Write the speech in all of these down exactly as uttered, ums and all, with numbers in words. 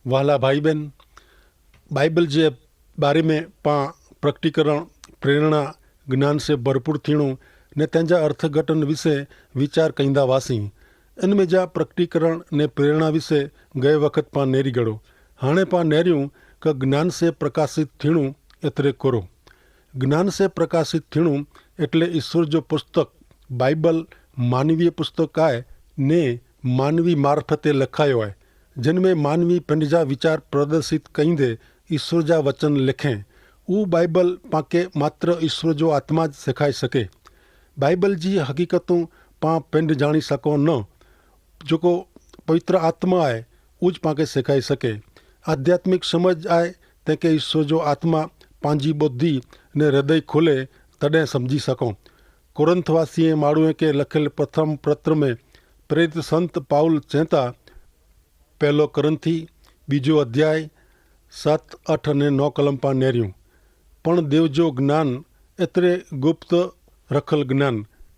વહાલા ભાઈબેન, બાઈબલ જે બારે મેં પાં પ્રકટીકરણ, પ્રેરણા, જ્ઞાન સે ભરપૂર થીણું ને તેનજા અર્થગટન વિશે વિચાર કઈંદા વાસી. એન મેં જા પ્રકટીકરણ ને પ્રેરણા વિશે ગયે વખત પાં નેરી ગડો. હાણે પાં નેર્યું કે જ્ઞાન સે પ્રકાશિત થીણું એતરે કોરો. જ્ઞાન સે પ્રકાશિત થીણું એટલે ઈસુર જો પુસ્તક બાઈબલ માનવીય પુસ્તક આય ને માનવી મારફતે લખાયો આય. જેન મેં માનવી પેંડ જા વિચાર પ્રદર્શિત કઈંદે ઈસુર જા વચન લેખેં. ઉ બાઈબલ પાંકે માત્ર ઈસુર જો આત્મા જ સેખાઈ સકે. બાઈબલ જી હકીકતું પાં પેંડ જાણી સકો ન. જોકો પવિત્ર આત્મા આય ઉજ પાંકે સેખાઈ સકે. આધ્યાત્મિક સમજ આય તેંકે ઈસુર જો આત્મા પાંજી બોધી ને હૃદય ખોલે તદે સમઝી સકો. કોરંથવાસીએ માણુએ કે લખેલ પ્રથમ પત્ર મેં પ્રેરિત સંત પાઉલ ચેંતા. પહેલો કોરિંથી બીજો અધ્યાય સાત આઠ અને નવ કલમ પાં નેર્યું. પણ દેવ જો જ્ઞાન એતરે ગુપ્ત રખલ જ્ઞાન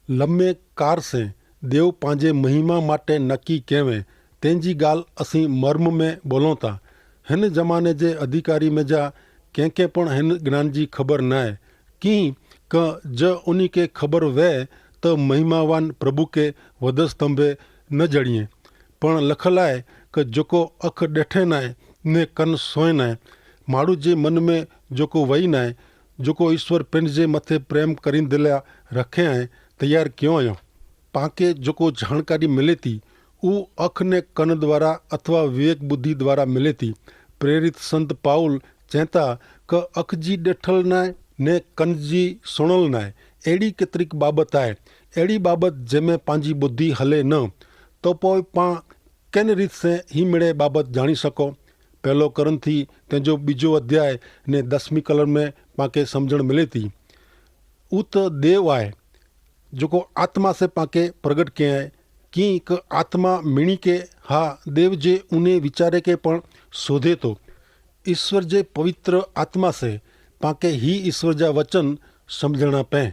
લમે કાર સે દેવ પાંજે મહિમા માટે નક્કી કહેવે તેની ગાલ અસી મર્મ મેં બોલોતા. હેન જમાને જે અધિકારી મેં જા કેંકે પણ હેન જ્ઞાન જી ખબર નાય. કિંક જો ઉની કે ખબર વૈ તો મહિમાવાન પ્રભુ કે વધસ્તંભે ન જડિયે. પણ લખલ આય કે જોકો અખ દેઠે નાય ને કન સોય નાય, માડૂ જે મન મેં જોકો વય નાય, જોકો ઈસ્વર પેનજે મતે પ્રેમ કરીંદલા રખે આય તૈયાર ક્યો અયો. પાંકે જોકો જાણકારી મિલેતી ઉહ અખ ને કન દ્વારા અથવા વિવેક બુદ્ધિ દ્વારા મિલેતી. પ્રેરિત સંત પાઉલ ચેંતા કે અખ જી દેઠલ નાય ને કન જી સુણલ નાય. એડી કેતરિક બાબત આય એડી બાબત જેમે પાંજી બુદ્ધિ હલે ન. તો પોય પાં કેન રીત સે હી મેડે બાબત જાણી સકો? પહેલો કોરિંથી તેજો બીજો અધ્યાય ને દસમી કલમ મેં પાંકે સમઝણ મિલેતી. ઉત દેવ આય જોકો આત્મા સે પાંકે પ્રગટ કે આય. કિંક આત્મા મિણી કે હા દેવ જે ઉને વિચારે કે પણ શોધે તો. ઈસ્વર જે પવિત્ર આત્મા સે પાંકે હી ઈસ્વર જા વચન સમઝણા પૈં.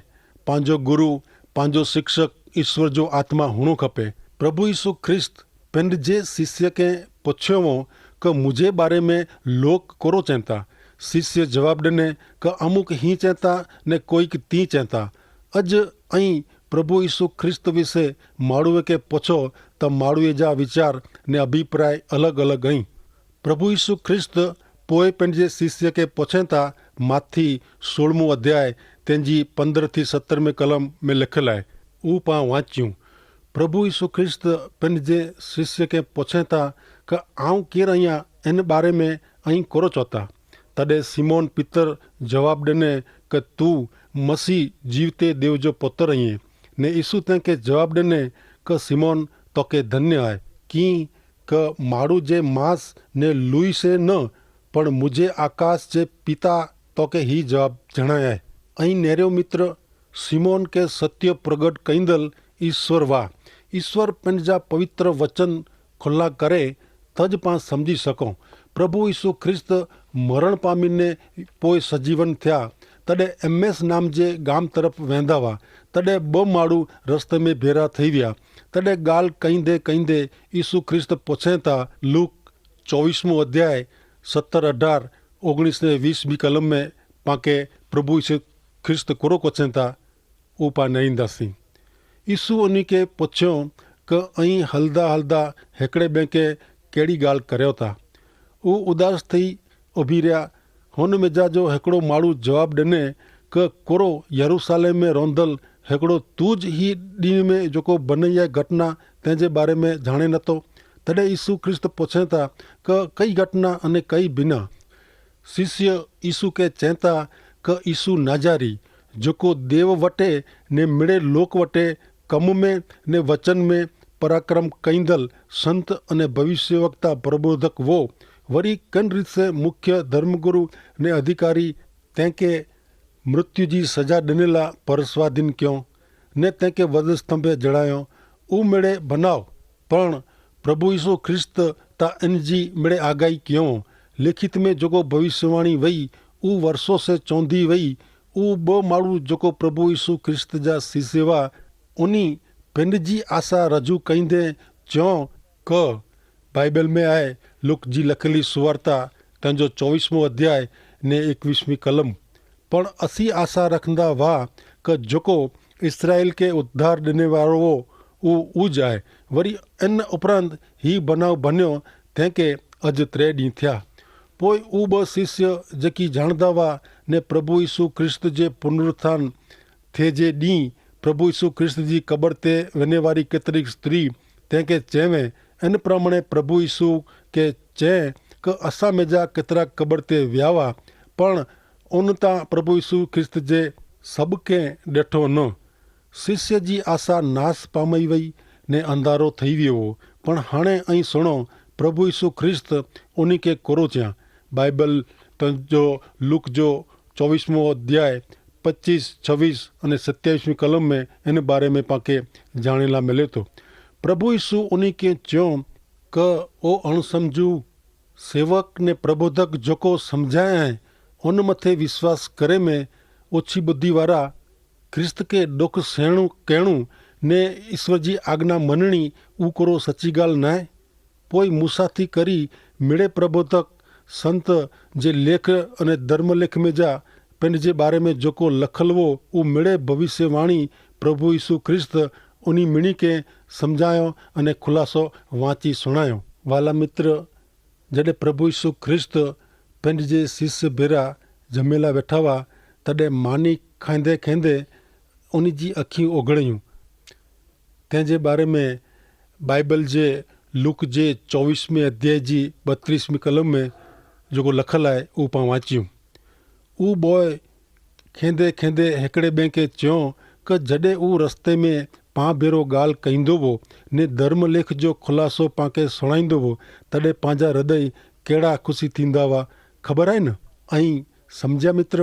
પાંજો ગુરુ, પાંજો શિક્ષક ઈસ્વર જો આત્મા હુણો ખપે. પ્રભુ ઈસુ ખ્રિસ્ત પેંધ જે શિષ્ય કે પછેવો કે મુઝે બારે મેં લોક કોરો ચેંતા? શિષ્ય જવાબ દને કે અમુક હી ચેંતા ને કોઈક તી ચેંતા. અજ અહીં પ્રભુ ઈસુ ખ્રિસ્ત વિશે માળુએ કે પછો તો માળુએ જા વિચાર ને અભિપ્રાય અલગ અલગ અહીં. પ્રભુ ઈસુ ખ્રિસ્ત પોય પેનજે શિષ્ય કે પછેતા માથી સોળમું અધ્યાય તેનજી પંદ્રહ થી સત્તર મેં કલમ મેં લેખેલ આય. ઉપા વાંચ્યું. પ્રભુ ઈસુ ખ્રિસ્ત પેનજે શિષ્ય કે પછેતા કે આઉં કેર અહિયા એન બારે મેં અહીં કોરો ચોતા? તદે સિમોન પિતર જવાબ દેને કે તું મસીહ જીવતે દેવ જો પોતર અહીં. ને ઈસુ તેંકે જવાબ દેને કે સિમોન તોકે ધન્ય આય. કિંક કે માડૂ જે માંસ ને લુઈ સે ન પણ મુઝે આકાશ જે પિતા તોકે હી જવાબ જણાયા હૈ. અહીં નેર્યો મિત્ર સિમોન કે સત્ય પ્રગટ કૈંદલ ઈસ્વર વાહ. ઈસ્વર પેનજા પવિત્ર વચન ખુલ્લા કરે તજ પાં સમઝી સકો. પ્રભુ ઈસુ ખ્રિસ્ત મરણ પામીને પોય સજીવન થ્યા તદે એમેસ નામ જે ગામ તરફ વેંધાવા તદે બહ માડૂ રસ્તે મેં ભેરા થઈ વ્યા. તદે ગાલ કૈંદે કૈંદે ઈસુ ખ્રિસ્ત પોછેતા. લૂક ચોવીસમો અધ્યાય સત્તર અઢાર ઓગણીસ ને વીસ બી કલમ મેં પાંકે પ્રભુ ઈસુ ખ્રિસ્ત કોરો કોછેતા. ઉપા નરીંદા સિંહ ઈસુ અની કે પછ્યો કે અહીં હલદા હલદા હેકડ઼ે બેંકે કેડી ગાલ કર્યો તા? ઉ ઉદાસ થઈ અભી રહ્યા. હોન મેજા જો હેકડો માળુ જવાબ દેને કે કોરો યરૂસાલેમ મેં રોંધલ હેકડો તું જ હી દિન મેં જોકો બનૈયા ઘટના તેજે બારે મેં જાણે નતો? તદે ઈસુ ખ્રિસ્ત પછેતા કે કઈ ઘટના અને કઈ બિના? શિષ્ય ઈસુ કે ચેંતા કે ઈસુ નાજારી જોકો દેવ વટે ને મેળે લોક વટે કમ મેં ને વચન મેં પરાક્રમ કૈંદલ સંત અને ભવિષ્યવક્તા પ્રબોધક વો વરી કન રીતે મુખ્ય ધર્મગુરુ ને અધિકારી તેંકે મૃત્યુ જી સજા દનેલા પરસ્વાધીન ક્યો ને તેંકે વધસ્તંભે જણાયો. ઉ મેળે ભનાવ પણ પ્રભુ ઈસુ ખ્રિસ્ત તા એન જી મેળે આગાઈ ક્યો. લેખિત મેં જોકો ભવિષ્યવાણી વય ઉ વર્ષો સે ચોંધી વય ઉ બહ માળુ જોકો પ્રભુ ઈસુ ખ્રિસ્ત જા સિસેવા ઉની પેંડ જી આશા રજૂ કઈંદે ચ્યો ક બાઈબલ મેં આય લુક જી લખેલી સુવાર્તા તેનજો ચોવીસમો અધ્યાય ને એકવીસમી કલમ. પણ અસી આશા રખંદા વાહ કે જોકો ઇસરાયેલ કે ઉદ્ધાર દેને વારો વો ઉજ આય. વરી એન ઉપરાંત હી બનાવ ભન્યો તેંકે અજ ત્રે દી થ્યા. પોય ઉબ શિષ્ય જેકી જાણદા વાહ ને પ્રભુ ઈસુ ખ્રિસ્ત જે પુનરુત્થાન થે જે દી પ્રભુ ઈસુ ખ્રિસ્ત જી કબર તે વેને વારી કેતરિક સ્ત્રી તેંકે ચેવે. એન પ્રમાણે પ્રભુ ઈસુ કે ચે કે અસામે જા કેતરા કબર તે વ્યાવા પણ ઉન તા પ્રભુ ઈસુ ખ્રિસ્ત જે સબકે દેઠો ન. શિષ્ય જી આશા નાસ પામઈ વઈ ને અંધારો થઈ વ્યો. પણ હાણે અહીં સુણો, પ્રભુ ઈસુ ખ્રિસ્ત ઉની કે કોરો ચ્યાં. બાઈબલ તજો લુક જો ચોવીસમો અધ્યાય પચીસ છવીસ અને સત્યાવીસમી કલમ મેં એન બારે મેં પાંકે જાણેલા મેલે તો. પ્રભુ ઈસુ ઉની કે ચ્યો કે ઓ અણસમજુ સેવક ને પ્રબોધક જોકો સમઝાયા હૈ ઉન મતે વિશ્વાસ કરે મેં ઓછી બુદ્ધિવારા ખ્રિસ્ત કે દુખ સહેણું કહેણું ને ઈસવર જી આજ્ઞા મનણી ઉકરો સચી ગાલ નાય. પોય મૂસાથી કરી મેળે પ્રબોધક સંત જે લેખ અને ધર્મલેખ મેં જા પેંડ જે બારે મેં જોકો લખલવો ઉ મેળે ભવિષ્યવાણી પ્રભુ ઈસુ ખ્રિસ્ત ઉની મિણી કે સમઝાયો અને ખુલાસો વાંચી સુણાયો. વાલા મિત્ર, જડે પ્રભુ ઈસુ ખ્રિસ્ત પેંડ જે શિષ્ય ભેરા જમેલા વેઠાવા તદે માની ખાઈંદે ખેંદે ઉની જી અખી ઓગળ્યું. તેં જે બારે મેં બાઈબલ જે લુક જે ચોવીસમી અધ્યાય જી બત્રીસમી કલમ મેં જોકો લખલ આય ઉપાં વાંચ્યું. ઉ બોય ખેંદે ખેંદે હેકડ઼ે બેંકે ચ્યો કે જડે ઉ રસ્તે મેં પાં ભેરો ગાલ કહીંદો વો ને ધર્મલેખ જો ખુલાસો પાંકે સુણાઈંદો વો, તડે પાંજા હૃદય કેડા ખુશી થીંદા વા? ખબર આય ન? અહીં સમઝ્યા મિત્ર,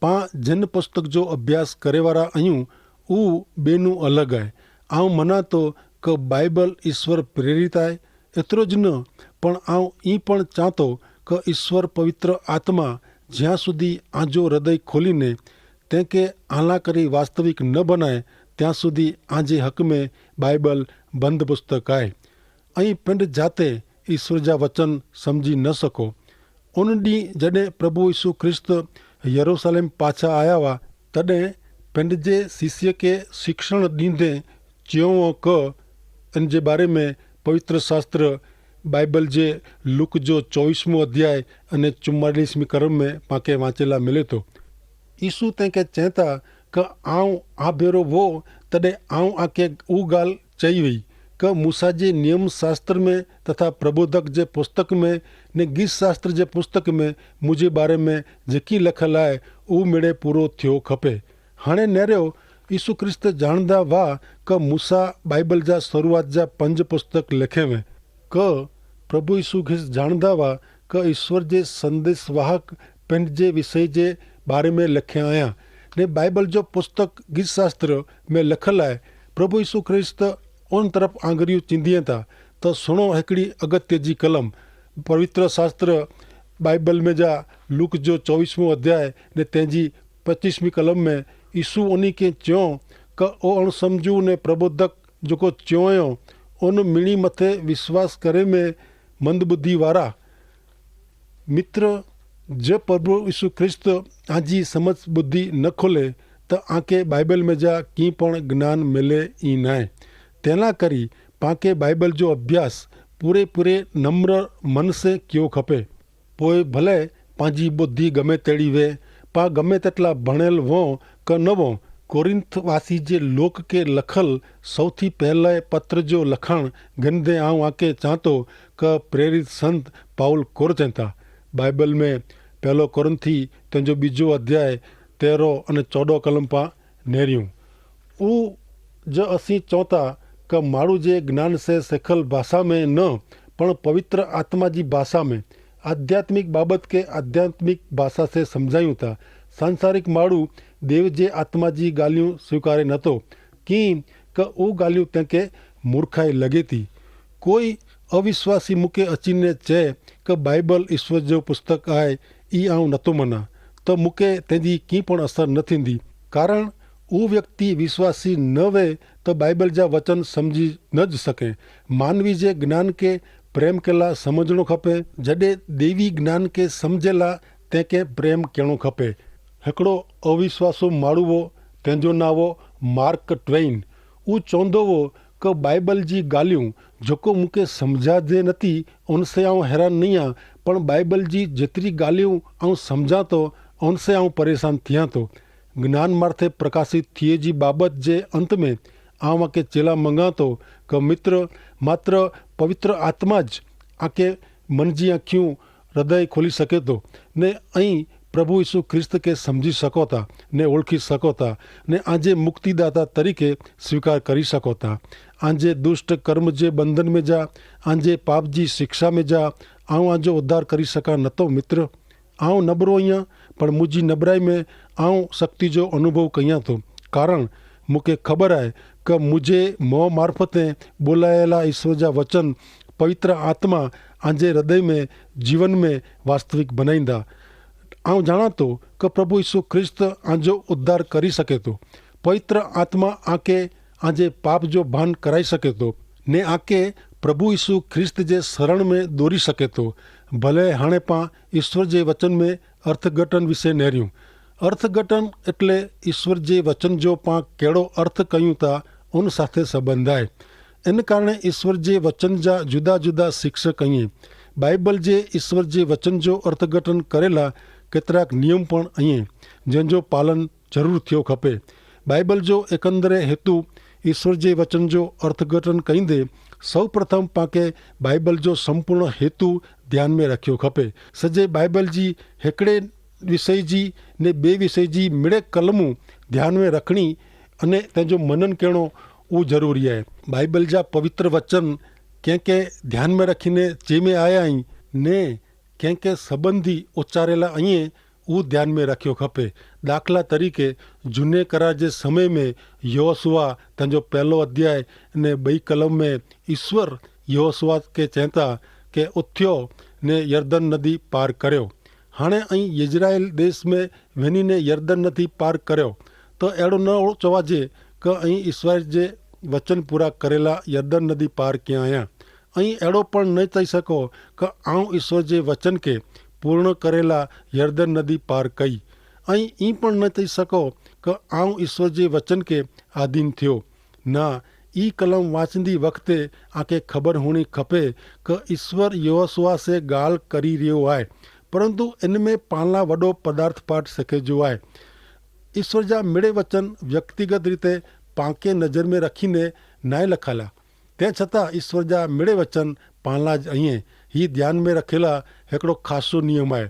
પાં જેન પુસ્તક જો અભ્યાસ કરેવારા અયું ઉ બેનું અલગ આય. આઉં મનાતો કે બાઈબલ ઈસ્વર પ્રેરિત આય, એતરો જ ન પણ આઉં ઈ પણ ચાંતો કે ઈસ્વર પવિત્ર આત્મા જ્યાં સુધી આજો હૃદય ખોલી ને તેંકે આલા કરી વાસ્તવિક ન બનાય ત્યાં સુધી આજે હકમે બાઈબલ બંધ પુસ્તક આય. અહીં પિંડ જાતે ઈસ્વર જા વચન સમઝી ન સકો. ઉન દી જડે પ્રભુ ઈસુ ખ્રિસ્ત યરુસાલેમ પાછા આયા વા તદે પિંડ જે શિષ્ય કે શિક્ષણ દીધે ચ્યોં ક એન જે બારે મેં પવિત્ર શાસ્ત્ર બાઈબલ જે લુક જો ચોવીસમો અધ્યાય અને ચુમ્માલીસમી કરમ મેં પાંકે વાંચેલા મિલે તો. ઈસુ તેંકે ચેંતા કે આઉં આભેરો વો તદે આઉં આકે ઉગાલ ચઈ વઈ કે મૂસા જે નિયમશાસ્ત્ર મેં તથા પ્રબોધક જે પુસ્તક મેં ને ગીતશાસ્ત્ર જે પુસ્તક મેં મુઝે બારે મેં જેકી લખલ આય ઉમેડે પૂરો થ્યો ખપે. હણે નેર્યો ઈસુ ખ્રિસ્ત જાણદા વા કે મૂસા બાઈબલ જા શરૂઆત જા પંજ પુસ્તક લેખે વે કે પ્રભુ ઈસુ ખ્રિસ્ત જાણદા વા કે ઈસ્વર જે સંદેસવાહક પેંડ જે વિષય જે બારે મેં લેખે આયા ને બાઈબલ જો પુસ્તક ગીતશાસ્ત્ર મેં લેખલ આય. પ્રભુ ઈસુ ખ્રિસ્ત ઉન તરફ આંગરિયું ચીંધિયે તા તો સુણો હેકડી અગત્ય જી કલમ પવિત્ર શાસ્ત્ર બાઈબલ મેં જા લૂક જો ચોવીસમો અધ્યાય ને તેની પચ્ચીસમી કલમ મેં ઈસુ ઉની કે ચ્યો કે ઓ અણસમઝુ ને પ્રબોધક જોકો ચ્યોંયો ઉન મિણી મતે વિશ્વાસ કરે મેં મંદબુદ્ધિ વારા. મિત્ર, જે પ્રભુ ઈસુ ખ્રિસ્ત આજી સમજ બુદ્ધિ ન ખોલે તો આંકે બાઈબલ મેં જા કી પણ જ્ઞાન મેલે ઈ નાય. તેના કરી પાંકે બાઈબલ જો અભ્યાસ પૂરેપૂરે નમ્ર મન સે કયો ખપે. પોય ભલે પાંજી બુદ્ધિ ગમે તેડી વે, પાં ગમે તેટલા ભણેલ વો કે ન વો. કોરિંથ વાસી જે લોક કે લખલ સૌથી પહેલા પત્ર જો લખાણ ગન દે આઉં આકે ચાંતો કે પ્રેરિત સંત પાઉલ કોર ચેંતા. બાઈબલ મેં પહેલો કોરિંથી તેનો બીજો અધ્યાય તેરો અને ચોડો કલમ પાં નેર્યું. ઉ જ અસી ચોંતા કે માણુ જે જ્ઞાન સે સેખલ ભાષા મેં ન પણ પવિત્ર આત્મા જી ભાષા મેં આધ્યાત્મિક બાબત કે આધ્યાત્મિક ભાષા સે સમઝાયું તા. સાંસારિક માણુ દેવ જે આત્મા જી ગાલિયું સ્વીકારે નતો. કિંક ઉ ગાલિયું તેંકે મૂર્ખાઈ લગેતી. કોઈ અવિશ્વાસી મુકે અચિને ચે કે બાઈબલ ઈસ્વર જો પુસ્તક આય, ઈ આઉં નતો મના, તો મુકે તેની કિંપણ અસર ન થીંદી. કારણ ઉ વ્યક્તિ વિશ્વાસી ન વે તો બાઈબલ જા વચન સમઝી ન જ સકે. માનવી જે જ્ઞાન કે પ્રેમ કેલા સમઝણો ખપે. જડે દેવી જ્ઞાન કે સમઝેલા તે કે પ્રેમ કેણો ખપે. હેકડો અવિશ્વાસો માડૂવો, તેનજો નાવો માર્ક ટ્વેઇન, ઉં ચોંધો વો કે બાઈબલ જી ગાલિયું જોકો મુકે સમઝા જે નથી, ઉનસે આઉં હેરાન નહિયા. પણ બાઈબલ જી જેતરી ગાલિયું આઉં સમઝા તો, ઉનસે આઉં પરેશાન થિયા તો. જ્ઞાન માર્થે પ્રકાશિત થિયે જી બાબત જે અંત મેં આઉં આકે ચેલા મંગા તો કે મિત્ર, માત્ર પવિત્ર આત્મા જ આકે મન જી આંખ્યું હૃદય ખોલી શકે તો, ને અહીં પ્રભુ ઈસુ ખ્રિસ્ત કે સમઝી શકો તા, ને ઓળખી શકો તા, ને આજે મુક્તિદાતા તરીકે સ્વીકાર કરી શકો તા. આજે દુષ્ટ કર્મ જે બંધન મેં જા, આજે પાપ જી શિક્ષા મેં જા આઉં આજો ઉદ્ધાર કરી શકા નતો મિત્ર. આઉં નબરો અહિયા, પણ મુજી નબરાઈ મેં આઉં શક્તિ જો અનુભવ કહિયા તો. કારણ મુકે ખબર આય કે મુજે મોં મારફતે બોલાયેલા ઈસવ જા વચન પવિત્ર આત્મા આજે હૃદય મેં જીવન મેં વાસ્તવિક બનાઈંદા. આઉં જાણા તો કે પ્રભુ ઈસુ ખ્રિસ્ત આજો ઉદ્ધાર કરી શકે તો. પવિત્ર આત્મા આકે આજે પાપ જો ભાન કરાઈ શકે તો, ને આકે પ્રભુ ઈસુ ખ્રિસ્ત જે સરણ મેં દોરી શકે તો. ભલે હાણે પાં ઈસ્વર જે વચન મેં અર્થગટન વિશે નહર્યું. અર્થગટન એટલે ઈસ્વર જે વચન જો પાં કેડો અર્થ કહ્યું તા ઉન સાથે સંબંધાય. એન કારણે ઈસ્વર જે વચન જા જુદા જુદા શિક્ષક અહીં. બાઈબલ જે ઈસ્વર જે વચન જો અર્થગટન કરેલા કેતરાક નિયમ પણ અહીં, જેન જો પાલન જરૂર થયો ખપે. બાઈબલ જો એકંદરે હેતુ ઈસ્વર જે વચન જો અર્થગટન કઈંદે સૌપ્રથમ પાંકે બાઈબલ જો સંપૂર્ણ હેતુ ધ્યાન મેં રખ્યો ખપે. સજે બાઈબલ જી હેકડ઼ે વિષય જી ને બે વિષય જી મિડે કલમું ધ્યાન મેં રખણી અને તેનો મનન કહેણો ઉં જરૂરી આય. બાઈબલ જા પવિત્ર વચન કેંકે ધ્યાન મેં રખીને ચેમે આયા અહીં ને કેંકે સંબંધી ઉચ્ચારેલા અહીં ઉં ધ્યાન મેં રખ્યો ખપે. દાખલા તરીકે જુને કરાર જે સમય મેં યહોસુઆ તેનો પહેલો અધ્યાય ને બઈ કલમ મેં ઈસ્વર યહોસુઆ કે ચેંતા કે ઉથ્યો ને યર્દન નદી પાર કર્યો. હાણે અહીં યિઝરાયેલ દેશ મેં વેની ને યર્દન નદી પાર કર્યો. તો એડો ન ચોવાજે કે અહીં ઈસ્વર જે વચન પૂરા કરેલા યર્દન નદી પાર ક્યાં આયા. અહીં એડો પણ નહીં થઈ શકો કે આઉં ઈસ્વર જે વચન કે પૂર્ણ કરેલા યર્દન નદી પાર કઈ. અહીં ઈ પણ નહીં થઈ શકો કે આઉં ઈસ્વર જે વચન કે આધીન થયો. ના, ઈ કલમ વાંચંદી વખતે આકે ખબર હોણી ખપે કે ઈસ્વર યહોસુઆ સે ગાલ કરી રહ્યો આય, પરંતુ એન મેં પાલા વડો પદાર્થ પાઠ શકે જો આય. ઈસ્વર જા મેળે વચન વ્યક્તિગત રીતે પાંકે નજર મેં રખીને નાય લખાલા. તે છતાં ઈસ્વર જા મેળે વચન પાંલા જ અહીં હી ધ્યાન મેં રખેલા હેકડો ખાસો નિયમ આય.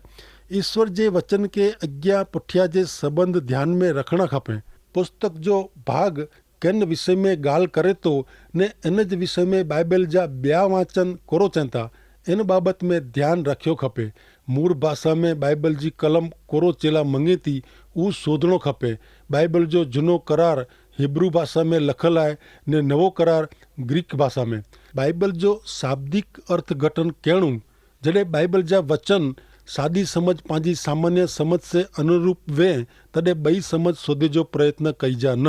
ઈસ્વર જે વચન કે અજ્ઞા પુઠ્યા જે સંબંધ ધ્યાન મેં રખણા ખપે. પુસ્તક જો ભાગ કેન વિષય મેં ગાલ કરે તો ને એન જ વિષય મેં બાઈબલ જા બ્યા વાંચન કોરો ચેંતા એન બાબત મેં ધ્યાન રખ્યો ખપે. મૂળ ભાષા મેં બાઈબલ જી કલમ કોરો ચેલા મંગેતી ઉસ શોધણો ખપે. બાઈબલ જો જુનો કરાર હિબ્રૂ ભાષા મેં લખલ આય ને નવો કરાર ગ્રીક ભાષા મેં. બાઈબલ જો શાબ્દિક અર્થઘટન કહેણું, જડે બાઈબલ જા વચન સાદી સમજ પાંજી સામાન્ય સમજ સે અનુરૂપ વે તદે બઈ સમજ શોધે જો પ્રયત્ન કઈ જા ન.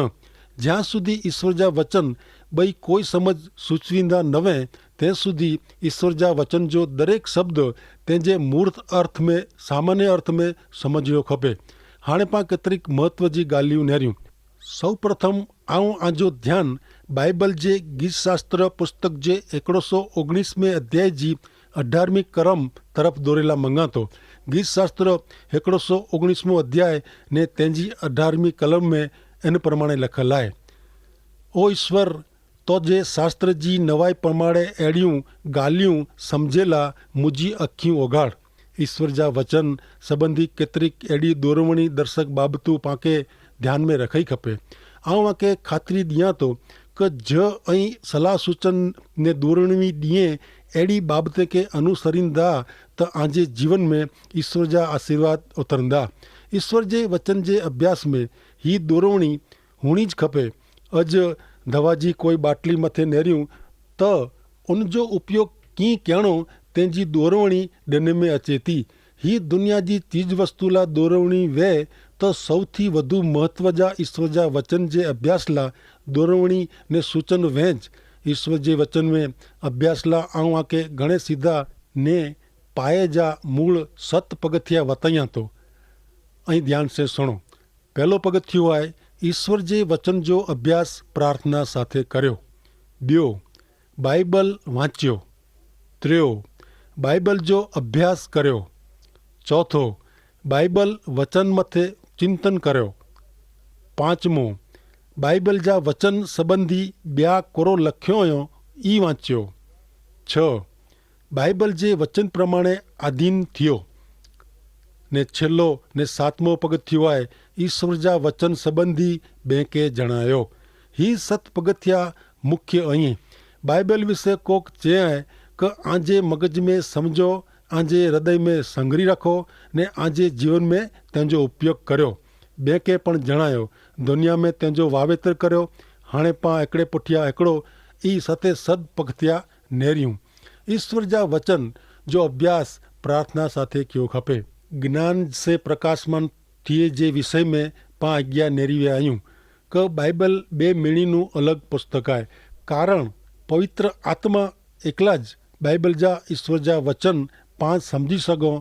જ્યાં સુધી ઈસ્વર જા વચન બઈ કોઈ સમજ સૂચવીંદા નવે, તે સુધી ઈસ્વર જા વચન જો દરેક શબ્દ તે જે મૂર્ત અર્થ મેં સામાન્ય અર્થ મેં સમજ્યો ખપે. હાણે પાં કેતરિક મહત્વ જી ગાલિયું નેર્યું. સૌપ્રથમ આઉં આજો ધ્યાન બાઈબલ જે ગીતશાસ્ત્ર પુસ્તક જે એકડો સો ઓગણીસ મેં અધ્યાય જી અઢારમી કલમ તરફ દોરેલા મંગાતો. ગીતશાસ્ત્ર એકડો સો ઓગણીસ મો અધ્યાય ને તેની અઢારમી કલમ મેં એન પ્રમાણે લખેલ આય. ઓ ઈસ્વર, તો જે શાસ્ત્ર જી નવાઈ પ્રમાણે એડિયું ગાલિયું સમઝેલા મુજી અખ્યું ઓગાડ. ઈસ્વર જા વચન સંબંધી કેતરિક એડી દોરવણી દર્શક બાબતું પાંકે ધ્યાન મેં રખાઈ ખપે. આઉં આકે ખાતરી દિયા તો કે જ અહીં સલાહ સૂચન ને દોરવણી દિયે એડી બાબતે કે અનુસરીંદા, તો આજે જીવન મેં ઈસ્વર જા આશીર્વાદ ઉતરંદા. ઈસ્વર જે વચન જે અભ્યાસ મેં હી દોરવણી હુણી જ ખપે. અજ ધવાજી કોઈ બાટલી મતે નેર્યું, તો ઉનજો ઉપયોગ કી કહેણો તેની દોરવણી ડેને મેં અચેતી. હી દુનિયા જી ચીજ વસ્તુલા દોરવણી વે, તો સૌથી વધુ મહત્વ જા ઈસ્વર જા વચન જે અભ્યાસલા દોરવણી ને સૂચન વેંજ. ઈસ્વર જે વચન મેં અભ્યાસલા આઉં આકે ઘણે સીધા ને પાયે જા મૂળ સત પગથિયા વતાયા તો. અહીં ધ્યાન સે સુણો. પહેલો પગથિયો આય, ઈસ્વર જે વચન જો અભ્યાસ પ્રાર્થના સાથે કર્યો. બ્યો, બાઈબલ વાંચ્યો. ત્રેઓ, બાઈબલ જો અભ્યાસ કર્યો. ચોથો, બાઈબલ વચન મતે ચિંતન કર્યો. પાંચમો, બાઈબલ જા વચન સંબંધી બ્યા કોરો લખ્યો અયો, ઈ વાંચ્યો. છ, બાઈબલ જે વચન પ્રમાણે આધીન થયો. ને છેલ્લો ને સાતમો પગથિયો આય, ઈસ્વર જા વચન સંબંધી બેંકે જણાયો. હી સત પગથિયા મુખ્ય અહીં. બાઈબલ વિશે કોક ચે આય કે આજે મગજ મેં સમજો, આજે હૃદય મેં સંગરી રાખો, ને આજે જીવન મેં તેનો ઉપયોગ કર્યો. બેંકે પણ જણાયો, દુનિયા મેં તેનો વાવેતર કર્યો. હાણે પાં એકડે પુઠ્યા એકડો ઈ સતે સદ પગથિયા નેર્યું. ઈસ્વર જા વચન જો અભ્યાસ પ્રાર્થના સાથે ક્યો ખપે. જ્ઞાન સે પ્રકાશમાન થિયે જે વિષય મેં પાં આજ્ઞા નેરી વ્યા આયું, કે બાઈબલ બે મેણીનું અલગ પુસ્તક આય. કારણ પવિત્ર આત્મા એકલા જ બાઈબલ જા ઈસ્વર જા વચન પાં સમઝી સગો.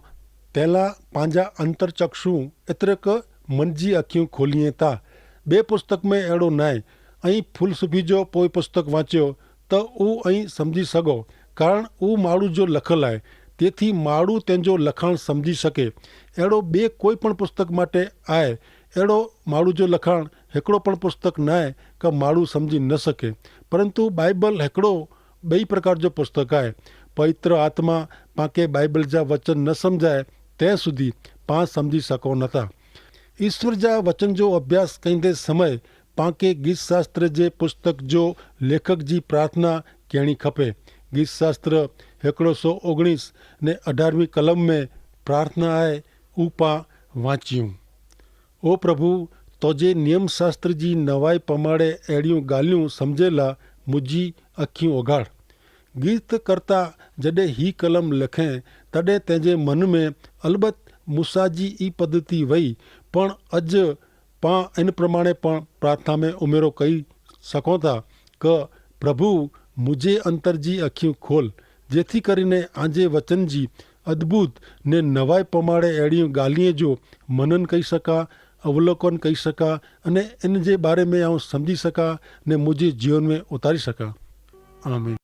તેલા પાંજા અંતરચક્ષુ એતરે કે મન જી અખ્યું ખોલિયે તા. બે પુસ્તક મેં એડો નાય. અહીં ફુલસુફી જો પોય પુસ્તક વાંચ્યો, તો ઉં અહીં સમઝી સગો. કારણ ઉં માડૂ જો લખલ આય, તેથી માડૂ તેનો લખાણ સમઝી શકે. એડો બે કોઈ પણ પુસ્તક માટે આય, એડો માડૂ જો લખાણ હેકડો પણ પુસ્તક નાય કે માડૂ સમઝી ન શકે. પરંતુ બાઈબલ હેકડો બઈ પ્રકાર જો પુસ્તક આય. પવિત્ર આત્મા પાંકે બાઈબલ જા વચન ન સમઝાય, તે સુધી પાં સમઝી સકો નતા. ઈસ્વર જા વચન જો અભ્યાસ કઈંદે સમય પાંકે ગીતશાસ્ત્ર જે પુસ્તક જો લેખક જી પ્રાર્થના કહેણી ખપે. ગીતશાસ્ત્ર હેકડો સો ઓગણીસ ને અઢારમી કલમ મેં પ્રાર્થના આય. ઉપા વાંચ્યું. ઓ પ્રભુ, તોજે નિયમશાસ્ત્ર જી નવાઈ પમાડે એડિયું ગાલિયું સમઝેલા મુજી અખ્યું ઓગાડ. ગીત કરતા જડે હી કલમ લખે, તડે તેજે મન મેં અલબત મુસાજી ઈ પદ્ધતિ વય. પણ અજ પાં એન પ્રમાણે પણ પ્રાર્થના મેં ઉમેરો કઈ સકોતા, કે પ્રભુ, મુઝે અંતર જી અખ્યું ખોલ, જેથી કરીને આજે વચન જી અદ્ભુત ને નવાઈ પમાડે એડિયું ગાલિયે જો મનન કઈ સકા, અવલોકન કઈ સકા, અને એન જે બારે મેં આઉં સમઝી સકા ને મુઝે જીવન મેં ઉતારી સકા. આમીન.